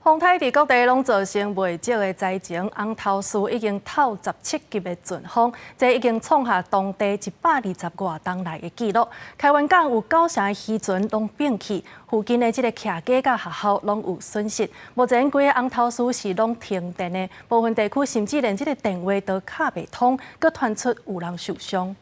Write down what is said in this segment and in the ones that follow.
風颱佇各地攏造成袂少的災情，紅頭嶼已經透17級的陣風，這已經創下當地120外冬來的紀錄。開元港有九成的漁船攏變去，附近的這个徛家佮學校攏有損失。目前規个紅頭嶼是攏停電的，部分地區甚至連這个電話都敲袂通，閣傳出有人受傷。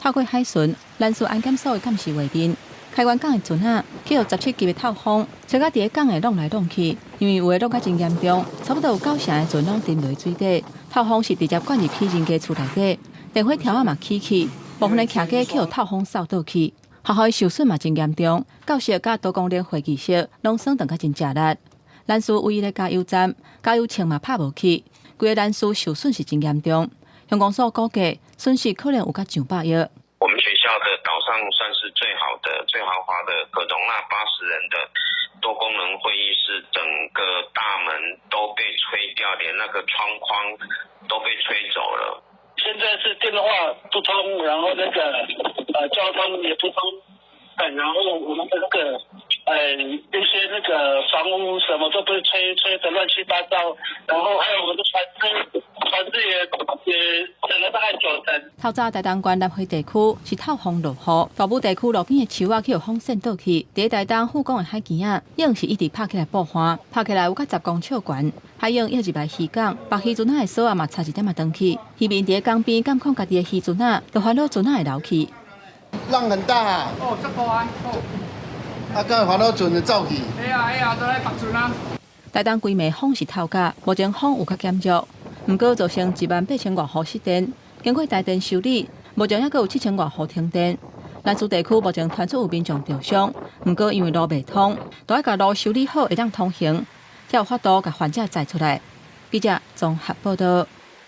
透過海巡，蘭嶼安檢所的監視畫面。開元港的船仔，去予17級的透風，吹甲佇咧港內挵來挵去，因為有的挵甲真嚴重，差不多有九成的船攏沉落水底。透風是直接灌入去人家厝內底，電火柱仔嘛起去，部分的徛家去予透風掃倒去，學校的受損嘛真嚴重，教室佮多功能會議室攏損斷甲真食力。蘭嶼唯一的加油站，加油銃嘛拍無去，規个蘭嶼受損是真嚴重。鄉公所估計損失可能有較上百億。我們學校的島上算是最好的、最豪華的，可容納80人的多功能會議室，整個大門都被吹掉，連那個窗框都被吹走了。現在是電話不通，然後那個交通也不通，然後我們的那個一些那個房屋什麼都被吹得亂七八糟，然後還有我們的船隻，船隻也損了大概九成。透早台東縣南迴地區是透風落雨，大武地區路邊的樹仔去予風扇倒去。佇台東富岡的海墘仔，湧是一直拍起來布岸，拍起來有較10公尺懸。海湧湧入來漁港，縛漁船仔的索仔嘛差一點仔斷去。漁民佇港邊監控家己的漁船仔，就煩惱船仔會流去。浪很大啊！哦，這大啊！啊，敢會煩惱船就走去。會啊會啊，都來縛船啊！台東規暝風是透甲，目前風有較減弱，毋過造成1萬8千外戶失電。經過台電修理，目前猶閣有7千外戶停電。蘭嶼地區目前傳出有民眾著傷，毋過因為路袂通，都愛共路修理好會當通行，才有法度共患者載出來。記者綜合報導。